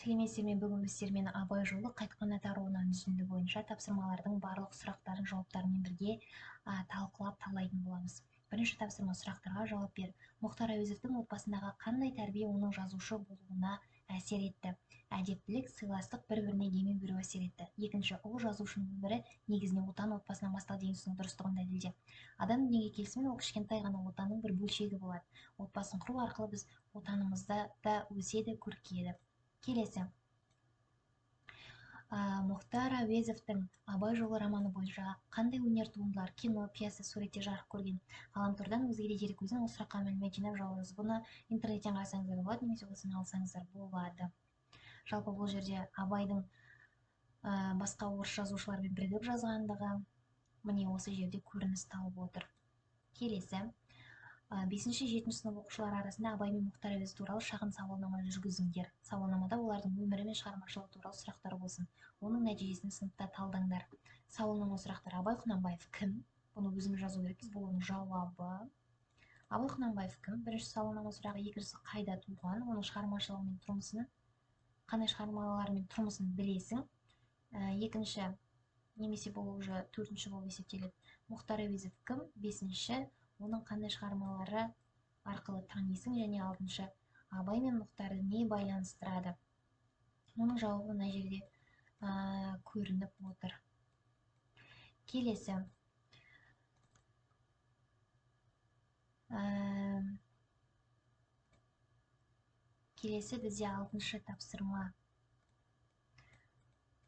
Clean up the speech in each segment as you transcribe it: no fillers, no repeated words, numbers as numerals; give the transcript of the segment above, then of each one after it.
Сәлеметсіздер ме? Бүгін біз сіздермен Абай жолы қайтқан ата руынан үзінді бойынша тапсырмалардың барлық сұрақтарын жауаптарымен бірге талқылап талдайтын боламыз. Бірінші тапсырма, сұрақтарға жауап бер. Мұхтар Әуезовтің отбасындағы қандай тәрбие оның жазушы болуына әсер етті? Әдептілік, сыйластық, бір-біріне демеу беру әсер етті. Екінші, ұлы жазушының өмірі негізінен отан отбасынан басталды деген сөздің дұрыстығын дәлелде. Адам дүниеге келісімен ол кішкентай ғана отанның бір бөлшегі болады. Отбасын құру арқылы біз отанымызда да өседі, көркейеді. Келесі. Мұхтар Әуезовтің Абай жолы романы бойынша қандай өнер туындылар, кино, пьеса, суреттер жарық көрген? Ғаламтордан өзге де дереккөзден осы сұраққа мәлімет жинап жауап жазу. Бұны интернеттен қарасаңыздар болады, немесе осыны алсаңыздар болады. Жалпы бұл жерде Абайдың басқа орыс жазушылармен бірігіп жазғандығы міне осы жерде көрініс тауып отыр. Келесі. 5-7 сынып оқушылары арасында Абай мен Мұхтар Әуезов туралы шағын сауалнама жүргізіңдер. Сауалнамада олардың өмірі мен шығармашылығы туралы сұрақтар болсын. Оның нәтижесін сыныпта талдаңдар. Сауалнама сұрақтары: Абай Құнанбаев кім? Бұны өзіміз жазу керекпіз, бұл оның жауабы. Абай Құнанбаев кім? Бірінші сауалнама сұрағы. Екіншісі, қайда туған? Оның шығармашылығы мен тұрмысын, қандай шығармалары мен тұрмысын білесің? Екінші, немесе бұл уже төртінші болып есептеледі. Мұхтар Әуезов кім? Бесінші, оның қандай шығармалары арқылы танисың? Және алтыншы, Абай мен Мұхтарды не байланыстырады? Оның жауабы мына жерде көрініп отыр. Келесі. Келесі бізде алтыншы тапсырма.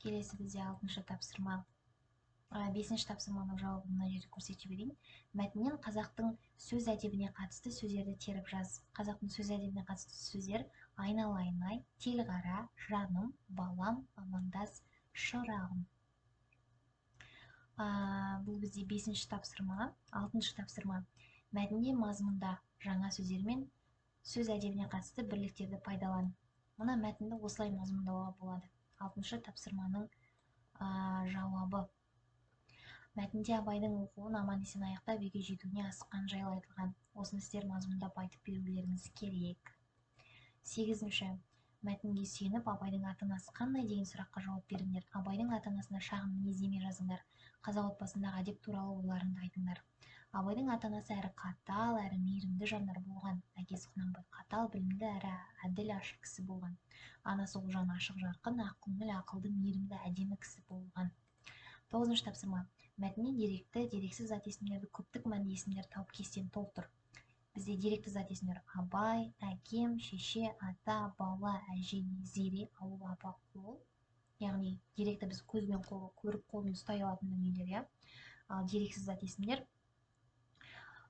Келесі бізде алтыншы тапсырма. Бесінші тапсырманың жауабын мына жерде көрсетіп жіберейін. Мәтіннен қазақтың сөз әдебіне қатысты сөздерді теріп жаз. Қазақтың сөз әдебіне қатысты сөздер: айналайын-ай, телғара, жаным, балам, амандас, шырағым. Бұл бізде бесінші тапсырма. Алтыншы тапсырма. Мәтінде мазмұнда жаңа сөздер мен сөз әдебіне қатысты бірліктерді пайдалан. Мына мәтінді осылай мазмұндауға болады. Алтыншы тапсырманың жауабы. Мәтінде Абайдың оқуын аман-есен аяқтап үйге жетуіне асыққан жайлы айтылған. Осыны сіздер мазмұндап айтып берулеріңіз керек. Сегізінші. Мәтінге сүйеніп Абайдың ата-анасы қандай деген сұраққа жауап беріңдер. Абайдың ата-анасына шағын мінездеме жазыңдар. Қазақ отбасындағы әдеп туралы ойларыңды айтыңдар. Абайдың ата-анасы әрі қатал, әрі мейірімді жандар болған. Әкесі Құнанбай қатал, білімді, әрі әділ, ашық кісі болған. Анасы Ұлжан ашық, жарқын, ақкөңіл, ақылды, мейірімді, әдемі кісі болған. Тоғызыншы тапсырма. Мәтіннен деректі, дерексіз зат есімдерді, көптік мәнді есімдерді тауып кестені толтыр. Бізде деректі зат есімдер: Абай, әкем, шеше, ата, бала, әже, зере, ауыл, апа, қол. Яғни деректі біз көзбен көріп, қолмен ұстай алатын дүниелер, иә. Ал дерексіз зат есімдер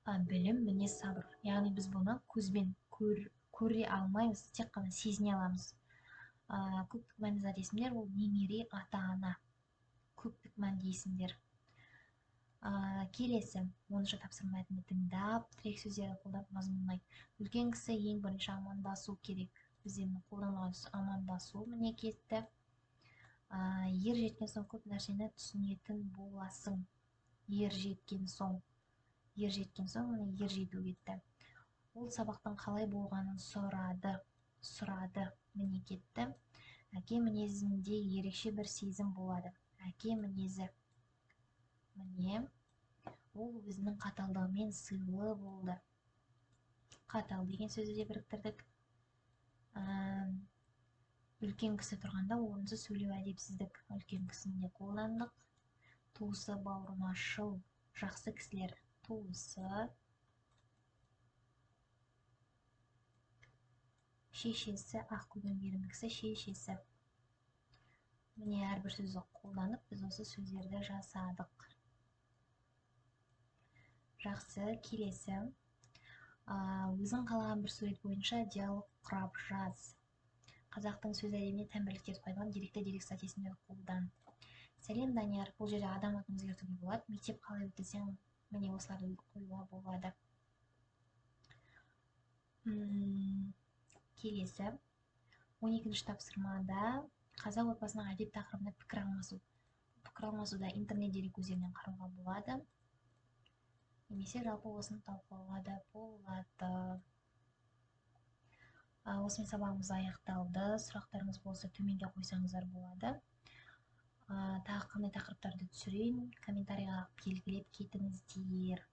білім, мінез, сабыр. Яғни біз бұны көзбен көре алмаймыз, тек қана сезіне аламыз. Көптік мәнді зат есімдер ол немере, ата-ана. Көптік мәнді есімдер. Келесі, оныншы тапсырма. Мәтінді тыңдап, тірек сөздерді қолданып мазмұнын айт. Үлкен кісі ең бірінші амандасу керек. Бізде қолданылған сөз амандасу міне кетті. Ер жеткен соң көп нәрсені түсінетін боласың. Ер жеткен соң. Ер жеткен соң міне ер жету кетті. Ол сабақтың қалай болғанын сұрады. Сұрады міне кетті. Әке мінезінде ерекше бір сезім болады. Әке мінезі. Міне, ол өзінің қаталдығымен сыйлы болды. Қатал деген сөзді де біріктірдік. Үлкен кісі тұрғанда орынсыз сөйлеу әдепсіздік. Үлкен кісіні де қолдандық. Туысы бауырмашыл, жақсы кісілер. Туысы, шешесі, ақкөңіл мейірімді кісі, шешесі. Міне әрбір сөзді қолданып, біз осы сөздерді жасадық. Жақсы, келесі. Өзің қалаған бір сурет бойынша диалог құрап жаз. Қазақтың сөз әдебіне тән бірліктерді пайдалан, деректі дерексіз зат есімдерді қолдан. Сәлем, Данияр. Бұл жерде адам атын өзгертуге болады. Мектеп қалай өтті десең, міне осыларды қоюға болады. Келесі. 12-ші тапсырмада қазақ отбасының әдеп тақырыбына пікір алмасу. Пікір алмасуда интернет дереккөздерінен қарауға болады. Немесе жалпы осыны талқылауға да болады. Осымен сабағымыз аяқталды. Сұрақтарыңыз болса, төменге қойсаңыздар болады. Тағы қандай тақырыптарды түсірейін, комментарийға белгілеп кетіңіздер.